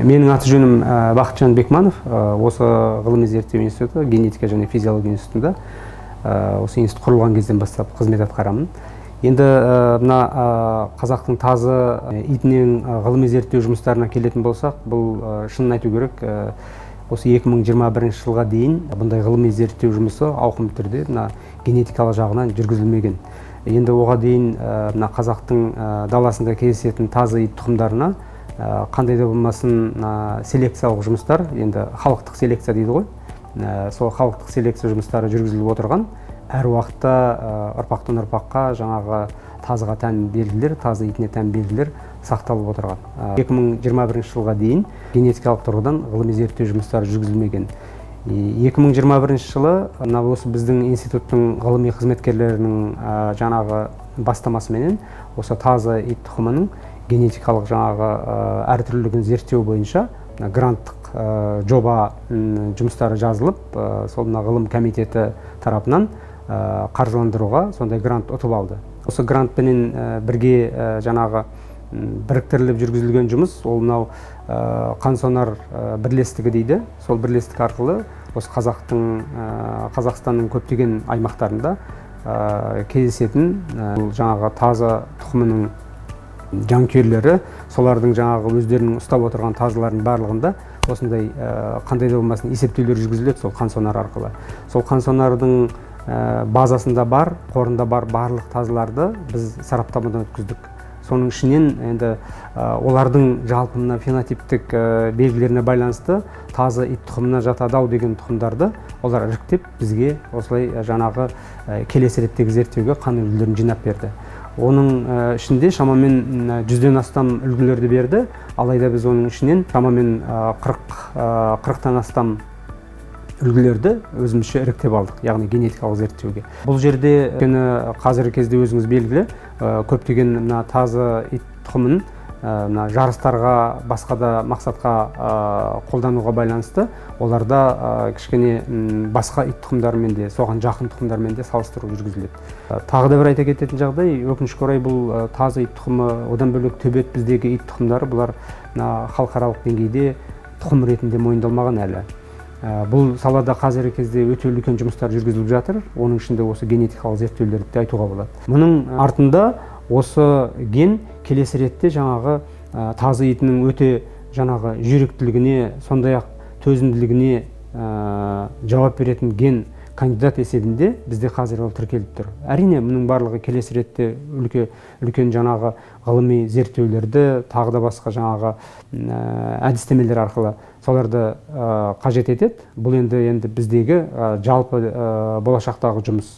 Менің аты жөнім Бақытжан Бекманов. Осы ғылыми зерттеу институты, генетика және физиология институтында осы институт құрылған кезден бастап қызмет атқарамын. Енді мына қазақтың тазы итінен ғылыми зерттеу жұмыстарына келетін болсақ, бұл, шынын айту керек, осы 2021 жылға дейін бұндай ғылыми зерттеу жұмысы ауқымды түрде мына генетикалық жағынан жүргізілмеген. Енді оға дейін мына қазақтың даласында кездесетін тазы ит тұқымдарына қандай да болмасын селекциялық жұмыстар, енді халықтық селекция дейді ғой, сол халықтық селекция жұмыстары жүргізіліп отырған. Әр уақытта ұрпақтан ұрпаққа жаңағы тазыға тән белгілер, тазы итіне тән белгілер сақталып отырған. 2021 жылға дейін генетикалық тұрғыдан ғылыми зерттеу жұмыстары жүргізілмеген. 2021 жылы мына осы біздің институттың ғылыми қызметкерлерінің жаңағы бастамасыменен осы тазы ит тұқымының генетикалық жаңағы әртүрлілігін зерттеу бойынша гранттық жоба жұмыстары жазылып, сол мына ғылым комитеті тарапынан қаржыландыруға сондай грант ұтып алды. Осы грантпенен бірге жаңағы біріктіріліп жүргізілген жұмыс ол мынау Қансонар бірлестігі дейді. Сол бірлестік арқылы осы Қазақстанның көптеген аймақтарында кездесетін жаңағы тазы тұқымының жанкүйерлері, солардың жаңағы өздерінің ұстап отырған тазылардың барлығында осындай қандай да болмасын есептеулер жүргізіледі сол Қансонар арқылы. Сол Қансонардың базасында бар, қорында бар барлық тазыларды біз сараптамадан өткіздік. Соның ішінен енді олардың жалпы мына фенотиптік белгілеріне байланысты тазы ит тұқымына жатады ау деген тұқымдарды олар іріктеп, бізге осылай жаңағы келесі реттегі зерттеуге қан үлгілерін жинап берді. Оның ішінде шамамен 100-ден астам үлгілерді берді. Алайда біз оның ішінен шамамен 40-тан астам үлгілерді өзімізше іріктеп алдық, яғни генетикалық зерттеуге. Бұл жерде, өйткені қазіргі кезде өзіңіз белгілі, көптеген мына тазы ит тұқымын мына жарыстарға, басқа да мақсатқа қолдануға байланысты оларда кішкене басқа ит тұқымдарымен де, соған жақын тұқымдармен де салыстыру жүргізіледі. Тағы да бір айта кететін жағдай, өкінішке орай, бұл тазы ит тұқымы, одан бөлек төбет, біздегі ит тұқымдары, бұлар мына халықаралық деңгейде тұқым ретінде мойындалмаған әлі. Бұл салада қазіргі кезде өте үлкен жұмыстар жүргізіліп жатыр. Оның ішінде осы генетикалық зерттеулерді де айтуға болады. Мұның артында осы ген келесі ретте жаңағы тазы итінің өте жаңағы жүйріктілігіне, сондай ақ төзімділігіне жауап беретін ген кандидат есебінде бізде қазір ол тіркеліп тұр. Әрине, мұның барлығы келесі ретте үлкен жаңағы ғылыми зерттеулерді, тағы да басқа жаңағы әдістемелер арқылы соларды қажет етеді. Бұл енді біздегі жалпы болашақтағы жұмыс.